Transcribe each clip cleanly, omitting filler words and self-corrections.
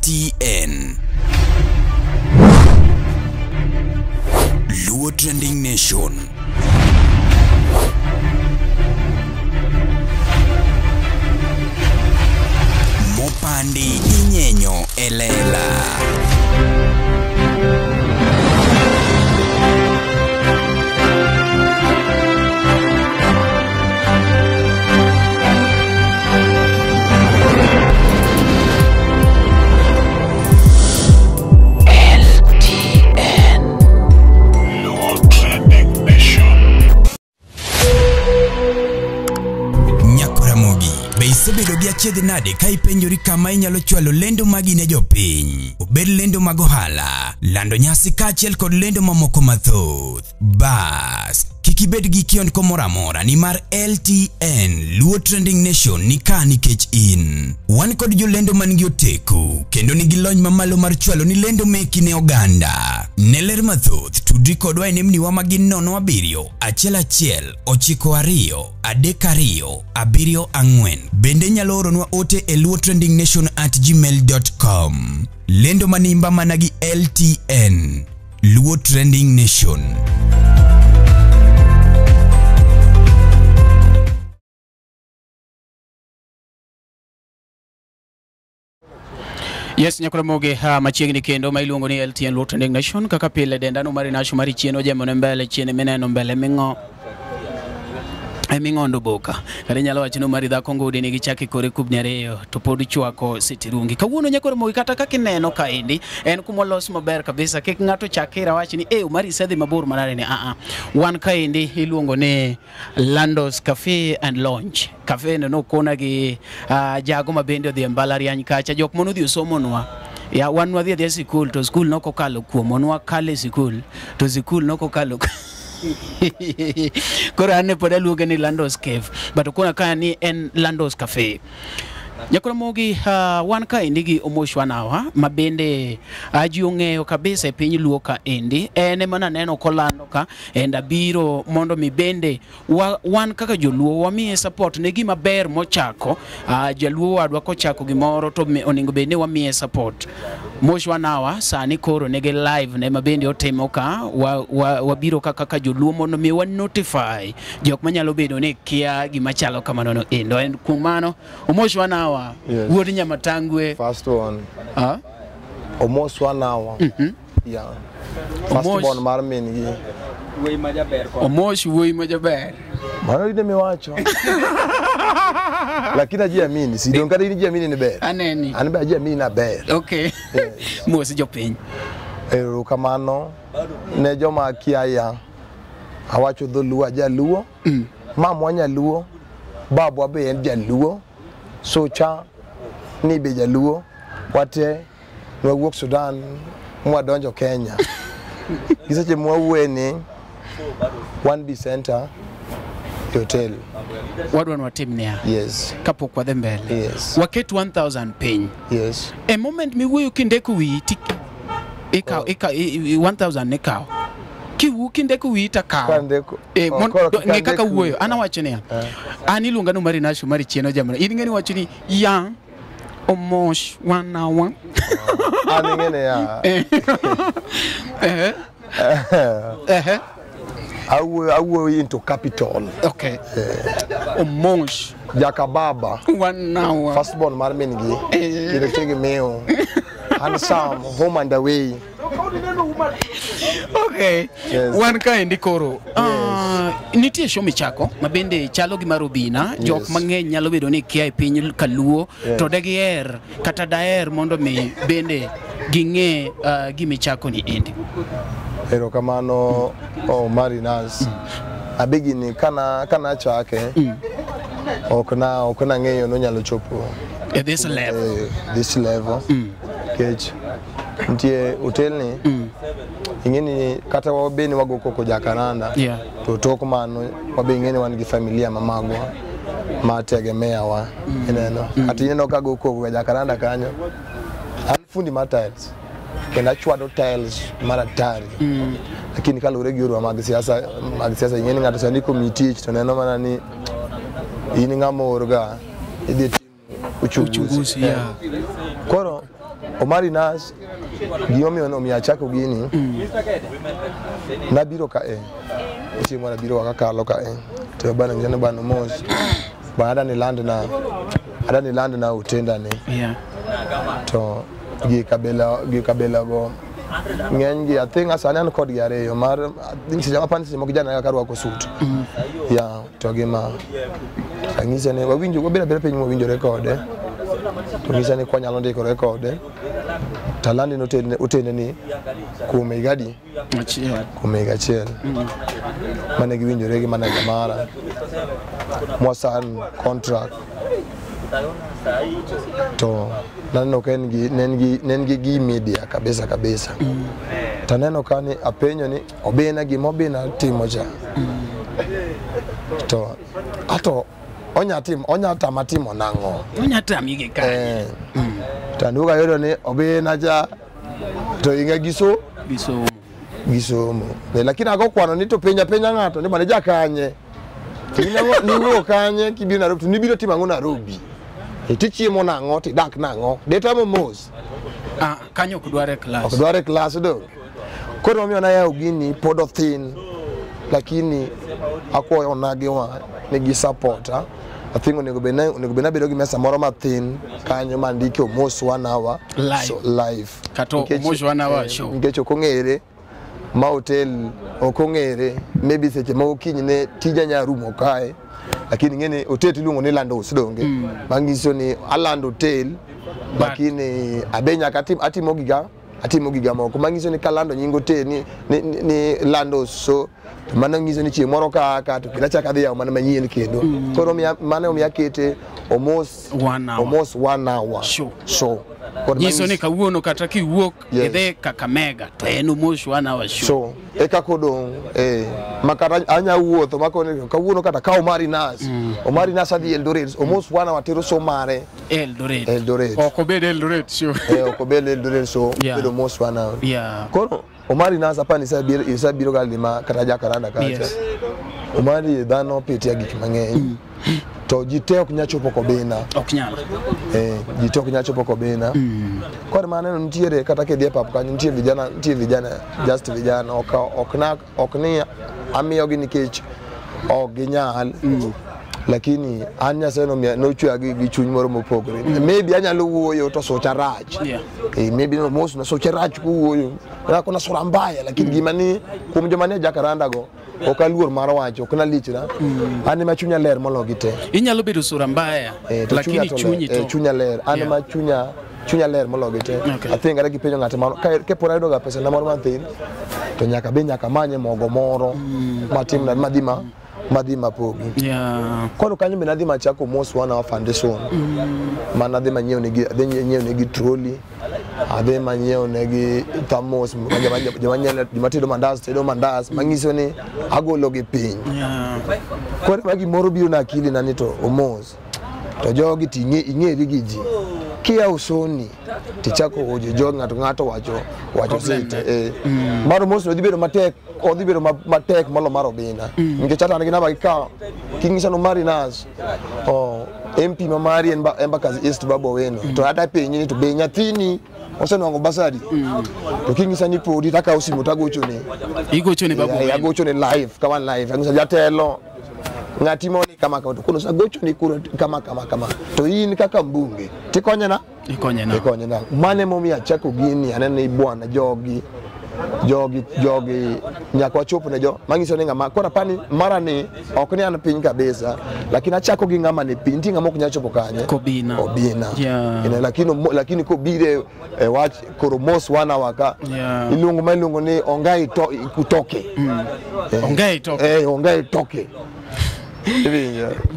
LTN. Luo Trending Nation. Mopandi inyenyo elela. Isebedo gi achiedh nade ka ipenjori kama inyalo chwalo lendo magi ne jopiny, obed lendo mag ohala, lando nyasi kaachiel kod lendo mamoko mathoth. Bas, kik ibed gi kiondko moro amora nimar LTN Luo Trending Nation ni ka nikech in. Wan kod jolendo man gi oteku kendo nigi lony mamalo mar chwalo ni lendo meki ne oganda. Ne ler mathoth, tudri kodwa e nembniwa ma gin 07 11 92 32 74. Bende nyalo oronwa ote e luotrendingnation@gmail.com. Lendo manimba mana gi LTN Luo Trending Nation. Yes, nyakoramoge machiegni kendo ma iluongo ni LTN Luo Trending Nation kaka pile dendano mari nasho mari chien ojemo ne mbele chien mineno mbele ming'o eming'ondo boka kata inyalo wacho ni mari dhako ngudi nigi chak e kore kubni ariyo to pod chwako sitirungi. Kawuono nyakoramogi kata kaka ineno kaendi en kuma olos maber kabisa, kik ng'ato chak ira wach ni mari isedhi mabor manade ni Wan kaendi iluongo ni Landos Cafe and Lounge. Cafe no nokona gi jago ma bende odhi e mbalariany kacha, jok manodhi osomonwa. Ya wan wadhi adhiya sikul to skul nokokalo kuomwa, nwakalo e sikul to sikul nokokalo Koro an ne pod aluonge ni Landos Cave, but okona ka ni en Landos Cafe. Nyakoramogi wan kaendi gi Omosh Wanawa ma bende ji ong'eyo kabisa e piny Luo kaendi. En ema naneno kolando ka and abiro mondo mi bende wan kaka joluo wamiye support ne gima ber mochako. Jaluo wadwa kochako gimoro to onego bed ni wamiye support. Omosh Wanawa sani koro nigi live ne ma bende otimo ka wabiro kaka joluo mondo mi wa notify jok manyalo bedo ni kia gima chalo kamano no endo. En kuom mano Omosh Wanawa. Yes. Wuod Nyamatangwe. First one. Omosh Wanawa. Yeah. First born mar min gi. Wuoyi ma jaber ko. Omosh wuoyi ma jaber. Mano ine miwacho. Lakini ajiamini, si don kata in ijiamini ni ber. Aneni. An be ajiamini na ber. Okay. Yes. Mos jopiny. Erokamano ne joma kia ya. Awacho dholuo ajaluo. Mamwa nyaluo. Babwa be en jaluo. Socha ni be jaluo. Wate nwawuok Sudan mwadonjo Kenya. Giseche mwawuoye ni 1B Center Hotel. Wadwa ni watim niya. Yes. Kapok wadhi mbele. Yes. Waket 1000 piny. Yes. E moment miwuoyo kindeko wiyi ti ikaw 1000 nikaw. Kiwuo kindeko wiyi takaw. Ng'e kaka wuoyo. An awacho niya. An iluonga ni Marinasho mari chien ojamna. In ing'e ni wacho ni ya Omosh Wanawa. An ing'e ni ya. Awuoyo into capital. Okay. Omosh. Jakababa. Wanawa. First born mar min gi. Kendo tegemeo. Handsome, home and away. Okay. Yes. Wan kaendi koro. Yes. Nitie show michako ma bende chalo gi mar Obina. Jok mang'eny nyalo bedo ni kia e piny kaluo. Yes. To degiher kata daher mondo mi bende ging'e gimichako ni endi. Erokamano Marinas. Abigini kana chake. Ok na ng'eyo nonyalo chopo at this level. This level. Kech nitie hotel ni ing'eni kata wabe ni wago koko Jacaranda. Yeah. To tok mano wabe ing'eni wan gi familia mamagwa ma tegemea wa ineno. Kata ineno ka go koko Jacaranda kanyo an fundi mar tiles kendo achwado tiles mar atari. Lakini kaluwore gi yorwa mag siasa ing'eni ng'ato sani komiyi tich to neno mana ni in ng'ama oor ga idhi timo uchunguzi. Yeah. Koro Omari Nas gimomiyo omiyo achako gini nabiro ka e chieng' moro abiro kakalo ka e to bana ng'isa ni bana mos bana adani land na adani land na otenda ni to gi kabila go ng'eny gi I think sani an kodgi ariyo mar seche mapani seche moko jana kaka rwako suit ya to gima ang'ise ni wawinjo wabedo abeda piny mwawinjore kode to ng'ise ni kwanyalo ndikore kode talandi otene ni kuom higa adi achiel kuom higa achiel mane giwinjore gi manager mara mwasan contract to naneno ka en gi media kabisa kabisa to aneno ka ni apenjo ni Obina gima Obina timo cha to ato onya timo onya tama timo nang'o onya tami gi kanye to aduogo ayudo ni Obina cha to inga gisomo lakini ago kwano ni to penja penja ng'ato ni bana jakanye niwuok kanye kibiro Nairobi to nibiro timo ang'o Nairobi tichiemo nang'o tidak nang'o detamo mos kanyo ok dware class ok dware class do koro omiyo nayawo gini pod othin lakini akwayo onagiwa nigi supporter I think onego bed nabedo gi mesa moro mathin kanyo mandike Omos 1 hour live kata Omos 1 hour show nikech ok ong'ere ma hotel ok ong'ere maybe seche ma okinyi ne tija nya rumo kae lakini ng'eni hotel iluongo ni Landos donge manyiso ni alando hotel lakini abe nyaka atimo giga moko manyiso ni kalando nying hotel ni Landos so to mano nyiso ni chieng' moro ka to kendo achako adhi yawo mana manyien kendo koro mano omiyo akete Omos 1 hour show nyiso ni kawuono kata kiwuok idhi Kakamega to en Omos 1 hour show so eka kodong' makata anya wuotho makoni kawuono kata ka Omari Nas Omari Nas adhi Eldoret Omos 1 hour tero show mare Eldoret ok obed Eldoret show ok obed Eldoret show bedo Omos 1 hour koro Omari Nas apani isabiro ga lima kata Jakaranda kacha Omari dhano pitia gik mang'eny to ji te ok nyal chopo Kobina ok nyal ji te ok nyal chopo Kobina koro maneno nitiere kata kidhi e pap kanyo nitie vijana just vijana ok ni amiyogi nikech ok ginyal lakini an Nyasaye nochweya gi chuny moro mopogore maybe anyalo wuoyo to socha rach maybe mos na socha rach kuwuoyo nakona sura mbaya lakini gima ni kuom joma nie Jakaranda go ok aluor mar wacho ok nalichna an ema chunya ler moloyo gi te inyalo bedo sura mbaya lakini chunyi to chunya ler an ema chunya ler moloyo gi te I think kata kipenjo ng'ato moro kapod ayudo ga pesa na moro mathin to nyaka be nyaka manye mogo moro matim na madhi mapogi koro kanyo be nadhi machako Omos 1 hour foundation mana adhi manyiewo negi trolley adhi manyiewo negi thamos joma tedo mandas tedo mandas manyiso ni agolo gi piny koro ma gimoro biro na akili na ni to Omos to jogi to ing'eri gi ji kiyawo soni tichako ojo jogi ng'ato wacho sete mar Omos no dhi bedo matek odhi bedo matek molo mar Obina nikech ata an gi namba gi ka king'isa no Omari Nas MP ma mari en Embakasi East Babu Owino to ata penji ni to be nyathini osenwang'o basari to king'isa ni podi takawo simu tagochone igochone Babu Owino agochone live kama live ang'isa jatelo ng'ati moni kama kama to kono sagochoni kuro kama kama kama to in kaka mbunge tikonye na ikonye na mane momiyo achako gini aneno ni bwana jogi nyaka wachop ne jo manyiso ni ng'ama koro apani mara ni ok ni an piny kabisa lakini achako gi ng'ama ni piny nitie ng'ama ok nyal chopo kanye Kobina lakini kobire wach koro Omos 1 hour ka iluongo ma iluongo ni ongai to kutoke ongai toke ongai toke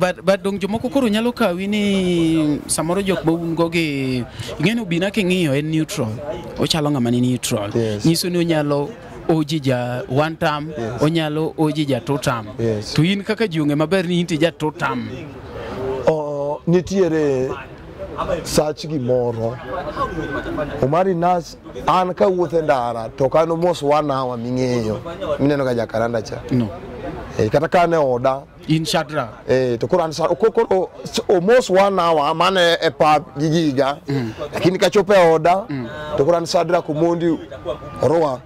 But dong jomoko koro nyalo kawi ni samoro jok ma un go gi ing'eni Obina king'iyo en neutral ochalo ng'ama ni neutral nyiso ni onyalo oji ja one term onyalo oji ja two term to in kaka ji ong'e maber ni in ja two term nitiere sach gimoro Omari Nas an kawuotho e ndara to ok an Omos 1 hour ming'eyo mineno ga Jakaranda cha no Kata ka ne oda In Shadrach. To koro an koro almost 1 hour mane e pap gi giga. Lakini kachopo e oda to koro an Shadrach Omondi Orwa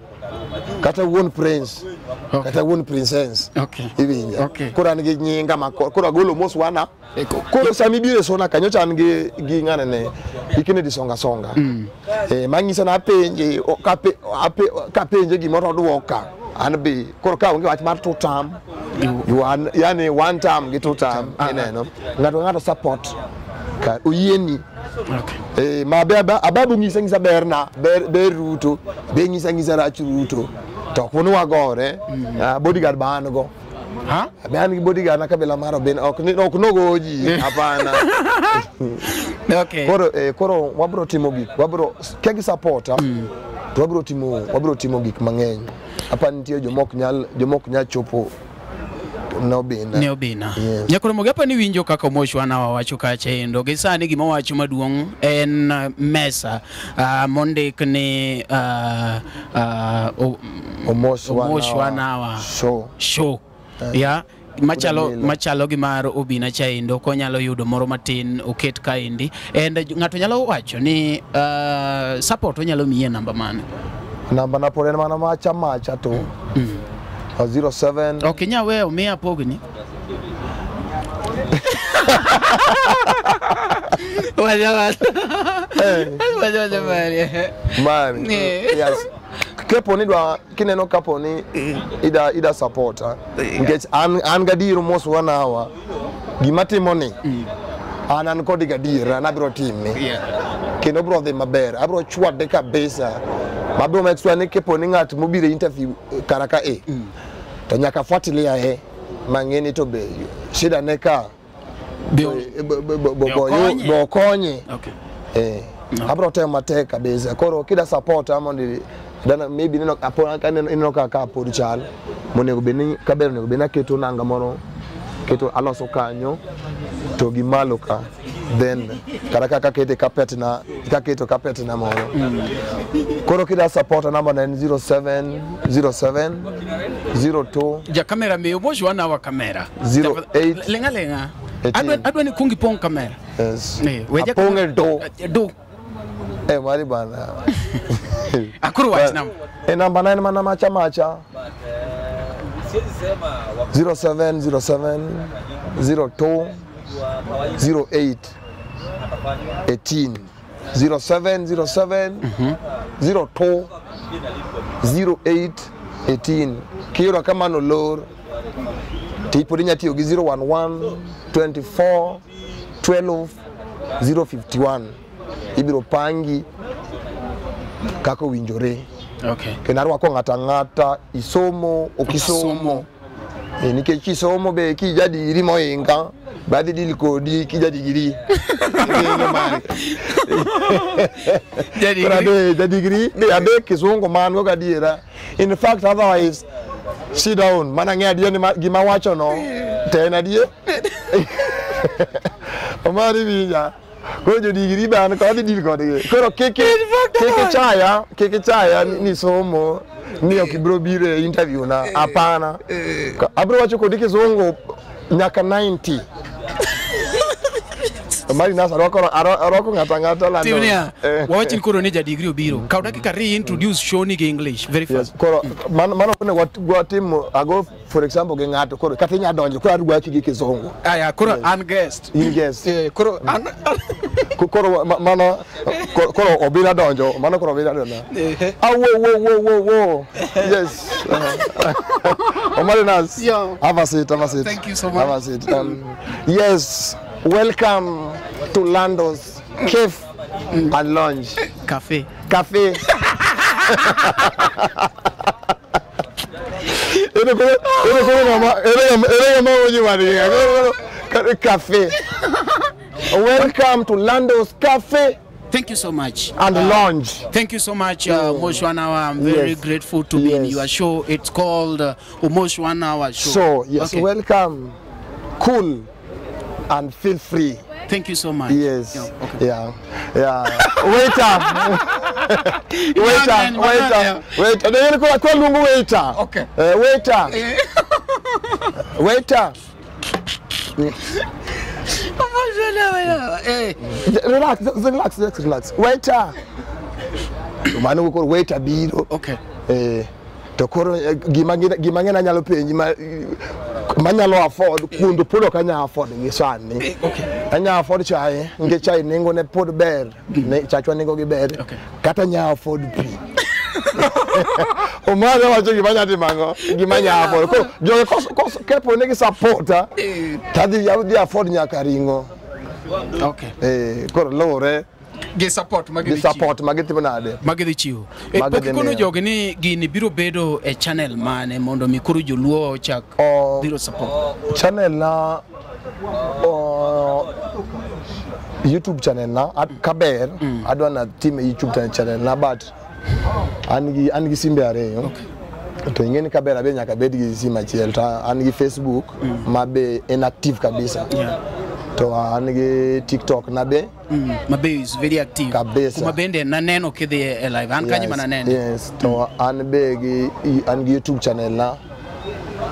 kata wuon prince kata wuon princess. Iwinja. Koro an gi nyinga ma koro agolo almost 1 hour. Koro sama ibiro e sona kanyo cha an gi ng'ane ne gi Kennedy Songa Songa. Mang'isa na apenje kapenje gimoro oduoka. An be koro ka onge wach mar two term yani one term gi two term ineno ng'ato support ka oyieni. Ma be ababu ng'isa ng'isa berna ber Ruto be ng'isa ng'isa rach Ruto to ok wagore bodyguard ba an go. Be an gi bodyguard na kabila mar Obina ok nogoji hapana. Koro koro wabro timo gik wabro kegi supporter to wabro timo gik mang'eny. Apa nitie jomok nyal chopo ne Obina. Ne Obina. Yes. Nyakoro mogi apa ni winjo kaka Omosh Wanawa wacho kacha endo. Gi sani gima wacho maduong' en mesa mondik ni Omosh Wanawa show. Ya machalo gi mar Obina chaendo konyalo yudo moro matin oket kaendi. And ng'ato nyalo wacho ni support onyalo miye namba mane? Namba na pod en mana macha to 07. Ok inyal weyo miya pogni. Mari. Yes. Kapo ni dwa kineno kapo ni ida support nikech an gadier mos 1 hour gima timo ni an kod gadier an abiro time kendo biro dhi maber abiro chwade kabisa. Mabiro make sure ni kapo ni ng'at mobiro interview karaka to nyaka fuatilia mang'eni to be shida ne ka bo konye. Abiro temo matek kabisa. Koro kida support mondo dana maybe neno apona neno kaka pod chal monego bed ni kaber onego bed ni aketo nanga moro keto aloso kanyo to gi malo ka then kata kaka kete carpet na kaketo carpet na moro. Koro kida support namba na 07 07 02 ja kamera me Omosh Wanawa kamera 08 lenga lenga adwa ni kungi pong kamera. Yes. Aponge do mari bana. Akuru wach namba. Namba 9 mana macha 07 07 02 08 18 07 07 02 08 18. Kiyudo kamano lor tipod inya tiyo gi 011 24 12 051. Ibiro pangi kaka owinjore. Kendo arwako ng'ato ang'ata isomo okisomo. Nikech kisomo be kijadiri mohinga badhi deal kodi kijadigiri. Jadigiri be abe kizungu man go gadiera. In fact otherwise sit down mana ng'e adier ni gima wacho no to en adier. Omari winja. Koro jodigiri be an kodhi deal kodgi. Koro kik ichaya ni somo ni ok ibiro biro e interview na hapana. Abiro wacho kodi kizungu nyaka 90. Mari nasa arwako ng'ato ang'ata lando. Timnia, wawach koro ni jadigri obiro. Kaw dakika reintroduce show ni gi English very fast. Koro mano kone watimo ago for example gi ng'ato koro kata inya donjo koro arwaki gi kizungu. Aya koro an guest. In guest. Koro an koro mano koro Obina donjo mano koro Obina donjo. Ah wo. Yes. Omari Nas. Have a seat, have a seat. Thank you so much. Have a seat. Yes. Welcome to Lando's Cafe and Lounge. Cafe. Cafe. Cafe. Welcome to Lando's Cafe. Thank you so much. And lounge. Thank you so much, Omosh Wanawa. I'm very grateful to be in your show. It's called Omosh Wanawa Show. So, yes, okay. Welcome. Cool. And feel free. Thank you so much. Yes. Yeah. Okay. Yeah. Yeah. Waiter. Waiter. Waiter. Waiter. Waiter. Okay. Waiter. Waiter. Relax, relax, relax, relax. Waiter. To mano koro waiter biro. Okay. To koro gima ng'eny anyalo penji manyalo afford kundo pod ok anyal afford gi sani. Okay. Anyalo afford chai, nikech chai nengo ne pod ber, chachwa nengo gi ber. Okay. Kata anyalo afford pi. Omar wacho gima anyalo timo ang'o? Gima anyalo afford. Koro jogi kepo ne gi supporta, tadhi adhi afford nyaka ring'o. Okay. Koro luwore gi support gi support magitimo nade? Magidhi chiwo. Pok ikono jogi ni gini biro bedo e channel mane mondo mi koro joluo ochak biro support? Channel na YouTube channel na kaber adwa na time YouTube channel na but an gi simbe ariyo. Okay. To ing'e ni kaber abe nyaka bed gi sim achiel to an gi Facebook ma be en active kabisa. Yeah. To an gi TikTok na be ma be is very active. Kabisa. Kuma bende naneno kidhi e live an kanyo mana neno. Yes, to an be gi an gi YouTube channel na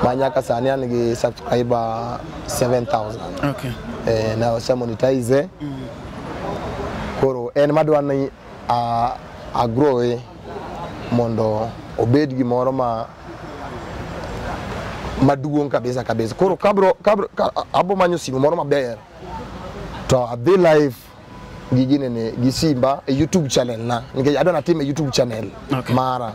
ma nyaka sani an gi subscriber 7,000. Okay. Na ose monetize. Koro en madwa ni a grow mondo obed gimoro ma maduong' kabisa kabisa. Koro kabro abo manyo simu moro maber to adhi live gi ginene gi simba e YouTube channel na nikech adwa natim e YouTube channel. Okay. Mara.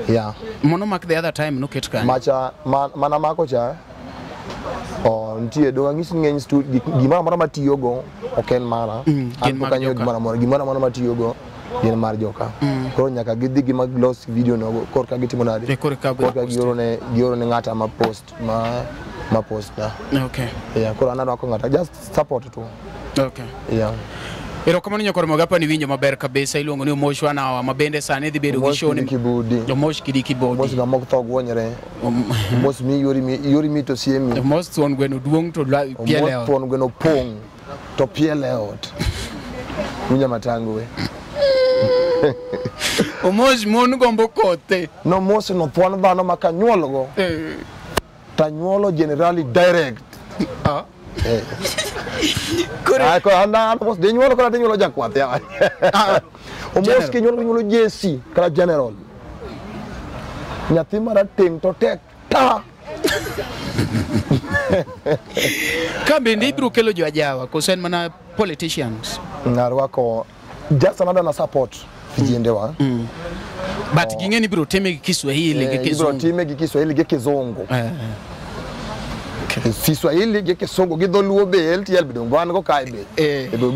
Yeah. Mono mak the other time noket kanyo. Macha mana mako cha nitie do ang'isi ng'eny studio gimoro amora matiyogo ok en mara. An pok anyiewo gimoro amora, gimoro amora matiyogo gin mar joka. Koro nyaka gidhi gi mag los video no korka gitimo nade? Korka gioro ne ng'ata ma post ma post na. Okay. Yeah, koro an arwako ng'ata just support tu. Okay. Yeah. Erokamano nyakor Mogapa ni winjo maber kabisa iluongo ni Omosh Wanawa ma bende sani dhi bedo gi show ni Omosh Kidi Kibodi. Omosh ng'ama ok tho gwonyre. Omosh mi yori mi to siemi. Omosh thuon gweno duong' to piele ot. Omosh thuon gweno pong' to piele ot. Winjo matango we. Omosh mon gombo kothe. No Omosh no thuon dhano ma kanyuolgo. Tanyuolo generally direct. Koro kora tinyuolo jakwath ya. Omosh kinyuolo nyuolo JC kata general. Nyathi marateng' to tek ta. Ka bende ibiro kelo jo ajawa koso en mana politicians? Narwako just another na support vijendewa. But ging'e ni ibiro time gi Kiswahili gi Kizungu. Ibiro time gi Kiswahili gi Kizungu. Kiswahili gi Kisungu gi dholuo be LTL be dong wan go kae be.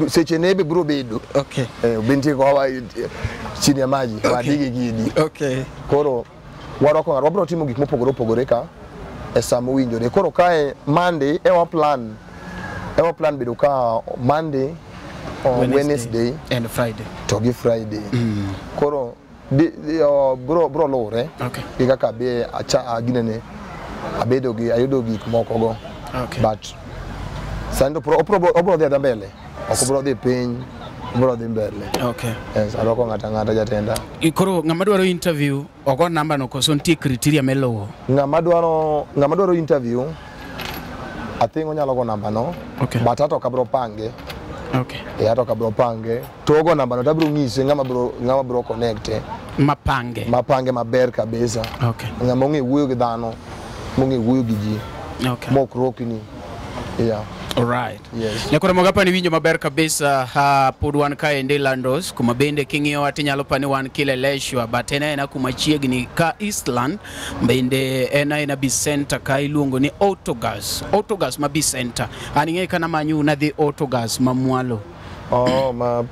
Seche ne be biro bedo. Okay. Binti ko wa chini ya maji wadigi gidi. Okay. Koro warwako ng'ato wabiro timo gik mopogore opogore ka e sama owinjore. Koro kae Monday ewa plan bedo ka Monday or Wednesday and Friday. To gi Friday. Koro bro luwore. Okay. Gi kaka be acha ginene abedo gi ayudo gik moko go. Okay. But sani to obro dhi mbele. Ok obro dhi piny, obro dhi mbele. Okay. Yes, arwako ng'ata ng'ata jatenda. Koro ng'ama dwaro interview ogo namba no koso nitie criteria miluwo? Ng'ama dwaro interview I think onyalo go namba no. Okay. But ato ok abro pange. Okay. Ato ok abro pange. To ogo namba no to abiro nyise ng'ama bro connect. Mapange. Mapange maber kabisa. Okay. Ng'ama ong'e wuoyo gi dhano, mong'e wuoyo gi ji. Okay. Mok rokni. Yeah. All right. Yes. Nyakora Mogapa ni winjo maber kabisa pod wan kaendi Landos kuma bende king'iyo tinyalo pani wan Kileleshwa but en aena kuma chiegni ka Eastland bende en aena Bicenter ka iluongo ni Autogas. Autogas ma Bicenter. An ing'e kana manyu nadhi Autogas ma mwalo. Oh, ma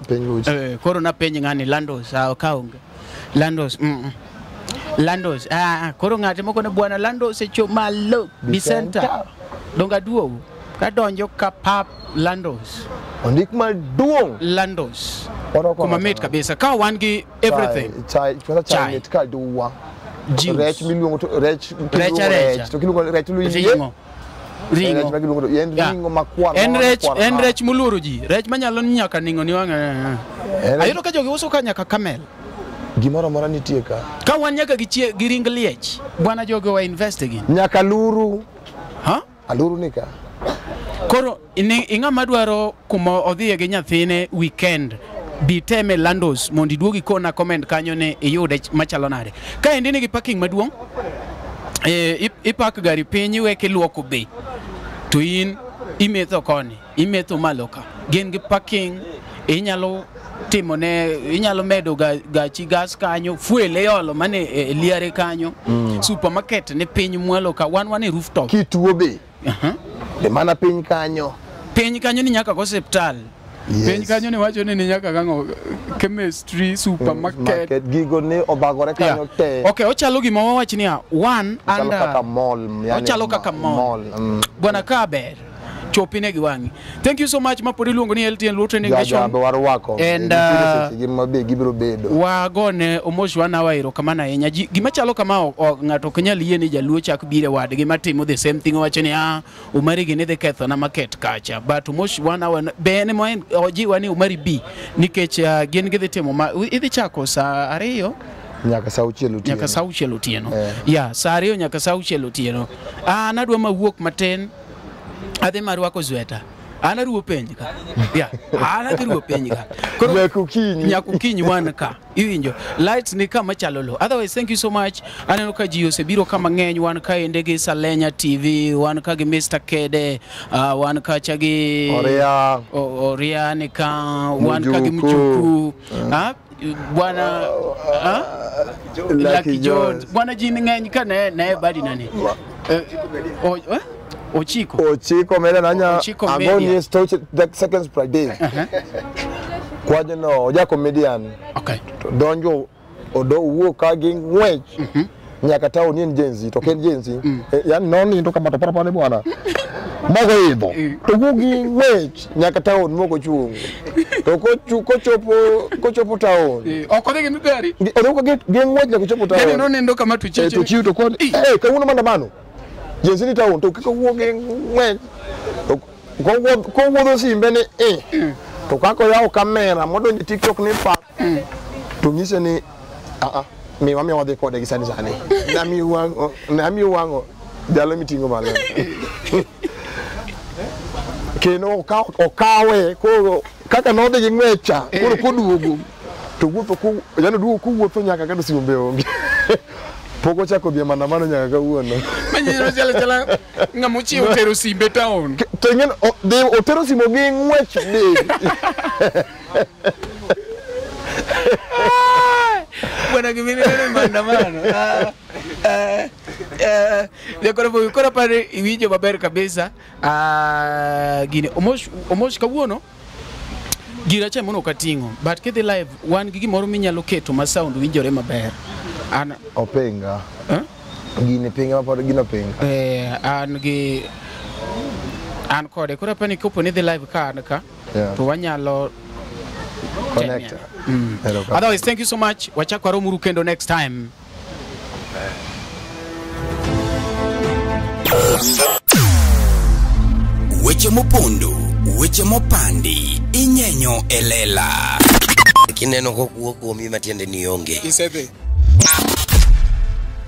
penj uchi. Koro napenj ng'ani Landos kaonge. Landos. Landos. Koro ng'ate moko ne bwana Landos e cho malo Bicenter. Donga duogo kadonjo ka pap Landos. Ondik maduong' Landos. Kuma mit kabisa. Ka wan gi everything. Chai, chai mit ka duwa. Rech miluongo to rech rech to kiluongo rech ring'o. Ring'o. En ring'o makwar. En rech moluoro ji. Rech manyalo nyaka ning'o ni wang'e. Ayudo ka jogi uso ka nyaka camel. Gimoro amora nitie ka. Ka wan nyaka gi chie gi ring liech. Bwana jogo wa invest gi. Nyaka aluru. Ha? Aluru ni ka. Koro ni ing'ama dwaro kuma odhiye gi nyathine weekend bi teme Landos mondo iduog ikona comment kanyo ni iyude machalo nade. Kaendi nigi parking maduong'. Ipak gari piny iwe kiluoko be. To in imetho koni, imetho malo ka. Gin gi parking inyalo timo ne inyalo medo gachi gas kanyo, fuel iolo mane e liare kanyo. Supermarket ni piny mwalo ka, wan e rooftop. Kituo be. De mana piny kanyo. Piny kanyo ni nyaka go osiptal. Yes. Piny kanyo ni wacho ni nyaka gang'o chemistry supermarket. Gigo ne obagore kanyo te. Okay, ochalo gima wawach niya, one Ochalo under kaka mall, yani ochalo kaka mall. Bwana ka ber. Chopine gi wang'i. Thank you so much ma pod iluongo ni LTN Luo Trending Nation. Jabe warwako. And Nitiere seche gi mabe gibiro bedo. Wagone Omosh Wanawa erokamano ahinya. Gima chalo kama ng'ato ok nyal yie ni jaluo chak biro e wadgi matimo the same thing owacho ni Umari gini dhi ketho na market kacha. But Omosh Wanawa be en ema ojiwa ni Umari bi nikech gin gidhi timo ma idhi chako saa 2 nyaka saa 6 otieno. Nyaka saa 6 otieno. Yeah, saa 2 nyaka saa 6 otieno. An adwa mawuok matin adhi marwako sweta. An aruwo penj ka. Yeah, an adhi ruwo penj ka. Koro Nyaka okinyi. Nyaka okinyi wan ka. Iwinjo. Lights ni kama chalo lo. Otherwise, thank you so much. Aneno ka ji osebiro ka mang'eny. Wan ka ende gi Salenya TV, wan ka gi Mr. Kede, wan kacha gi Oria. Oria ni ka, wan ka gi Mjuku. Mchuku. Bwana Lucky Jones. Bwana ji ng'eny ka ne badi nani? Ochiko. Ochiko mera nanya Ochiko Media. angoni stoche seconds per day. Kwajo no oja comedian. Okay. To donjo odo wuok ka gi ng'wech. Nyaka town en Gen Z to ken Gen Z. Yani nonindo kama to parapare bwana. Mogo idho. To wuok gi ng'wech nyaka town mogo chung. To kochopo town. Ok odhi gi gari. Odhi gi ng'wech nyaka chopo town. Yani nonindo kama to chiche. To chiw to koni. Kawuono maandamano. Gen Z ni town to kiko wuok gi ng'wech. To kowuodho simbe ni To kako yawo kamera modonjo TikTok ni pa. To nyise ni miwa miwa wadhi kode gi sani sani. Nami wang'o jalo miting'o malo. Kendo okawe koro kaka nodhi gi ng'wech cha koro koduogo to wuotho yani duogo kowuotho nyaka kata simbe onge. Pok ochako dhi e maandamano nyaka kawuono. Manyiro chalo chala ng'ama ochiewo tero simbe town. To ing'e dhi otero simo gi ng'wech be. Bwana gimine maandamano. Koro pare iwinjo maber kabisa. Gini Omosh kawuono gira cha mono kating'o but kidhi live wan gi gimoro minyalo keto ma sound winjore maber. An openga. Gini pinga mapod gino pinga. An gi an kode koro apani kopo ni dhi live ka an ka to wanyalo connect. Otherwise, thank you so much. Wachako waromuru kendo next time. Weche mopondo, weche mopandi, inyenyo elela. Kineno kokuo kuomi matiende ni onge. Isedhi.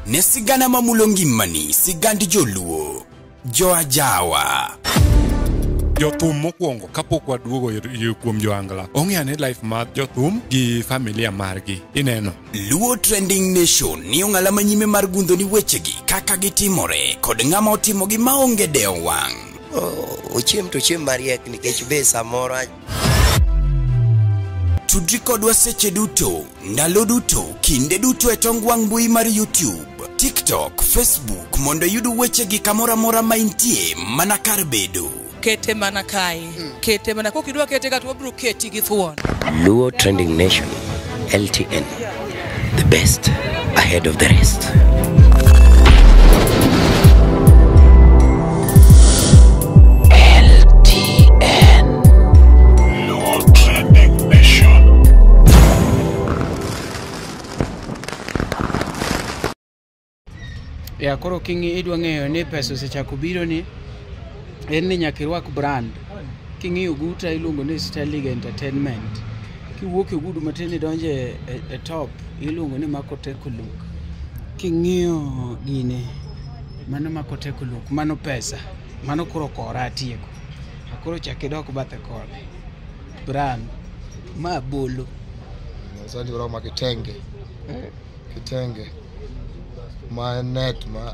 Ne sigana mamulo ngimani, sigand joluo, joajawa. Jothum mokwongo kapok waduogo kuom joangla ong'eyo ni life mar jothum gi familia margi ineno. Luo Trending Nation ni ong'ala manyime mar gundho ni wechegi kaka gitimore kod ng'ama otimogi maonge dewo wang'. Ochiem to chiem mariek nikech be samoro. Tudri kodwa seche duto, ndalo duto, kinde duto e tong wang' mbui mar YouTube, TikTok, Facebook mondo iyud wechegi kamoro amora ma intie mana kar bedo. Kete mana kae, kete mana kokidwa kete ka to wabiro keti gi thuon. Luo Trending Nation, LTN, the best ahead of the rest. LTN Luo Trending Nation. Ya koro king'i idwa ng'eyo ni pesa osechako biro ni en ni nyaka irwak brand. King'iyo guta iluongo ni Sterling Entertainment. Kiwuok e ogudu matin idonje e top iluongo ni Makoteko Look. King'iyo gini mano Makoteko Look, mano pesa, mano koro kora atieko. Koro chak idok bathe koni. Brand ma bolo. Sani oromo kitenge. Kitenge. Ma net ma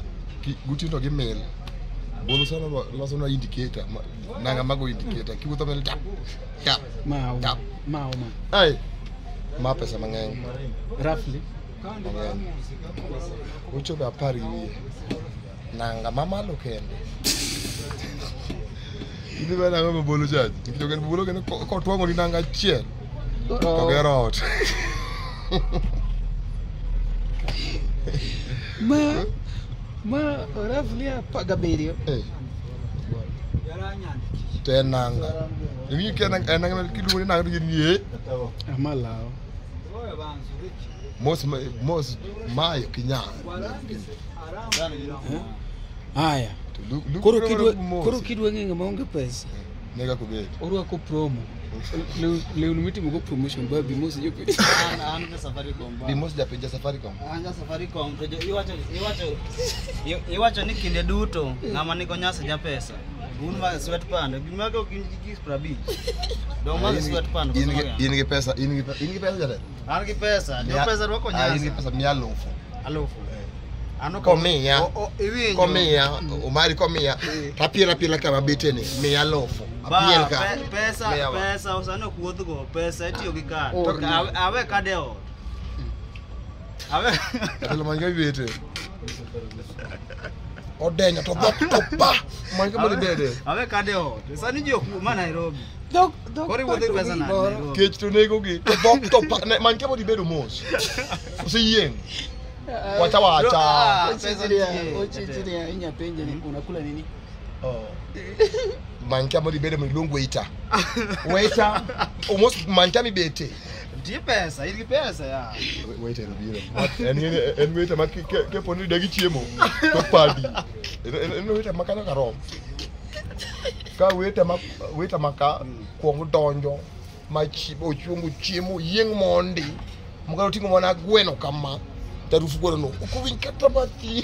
gutino gi mil. Bolo sana loso na indicator. Nanga mago indicator. Kiwuotho mil tap. Tap. Ma ma ma. Ai. Ma pesa mang'eny. Roughly. Mang'eny. Ochopo 10 gi wiye. Nanga mamalo kende. Idhi be nanga mabolo cha. Nikech en bolo kendo kotwang'o ni nanga achiel. To gero ot. Ma roughly 17. To en nanga. Ing'i ke en nanga kiluongo ni nanga to gin ye. Amalao. Mos mayo kinyal. Haya. Koro kidwa ng'e ng'ama onge pesa. Nega kubet. Orwako promo. Lewni mitimo go promotion ba Bimos jopiny. An ga Safaricom ba. Bimos japiny ja Safaricom. An ja Safaricom to iwacho ni kinde duto ng'ama nigo nyasa ja pesa. Un ma sweatpand, gima go gin gi 50. Dong ma sweatpand. In gi pesa, in gi pesa jatelo. An gi pesa, jo pesa rwako nyasa. In gi pesa 100,000. 1,000. Ano komiya. Komiya, Omari komiya. Tapiela piela kama beteni, 100,000. Apiel ka. Pesa osano ok wuoth go, pesa itiyo gi kad. Awe kad e ot. Awe. Jatelo many kama ibete. Odenyo to dhok to pa. Many kama ibede. Awe kad e ot. Sani ji ok ma Nairobi. Dhok Koro iwuotho gi pesa nade Nairobi? Kech to nego gi. To dhok to pa. Many kama ibedo mos. Oseyieng'. Wacha wacha. Ochichiria inyapenje ni unakula nini? Oh. Manka mo dibede mo iluong waiter. Waiter almost manka mi bete. Nitie pesa, in gi pesa ya. Waiter obiro. En waiter ma kepo ni dagi chiemo to padi. En waiter ma kanyo karom. Ka waiter ma ka kuongo donjo ma ochiemo chiemo yieng' mondi. Mokalo ting'o mana gweno kama. Tarufu gweno no. Ok owinj kata matin.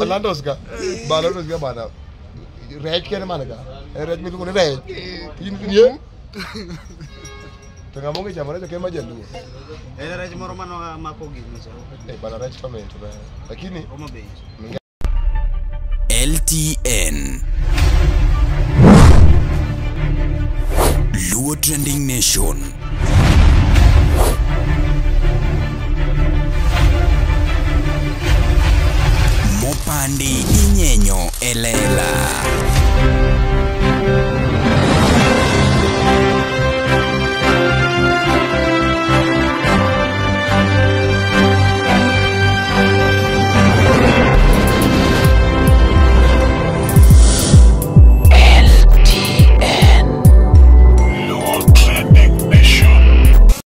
Landos ka. Ba Landos ka bana. Rech kende mana ka. Rech miluongo ni rech. In ye. To ng'ama onge chamo rech ok en ma jaluo. En rech moro mano mako gino cha. Bana rech to mit be. Lakini Homa Bay. LTN Luo Trending Nation. Mopandi inyenyo elela.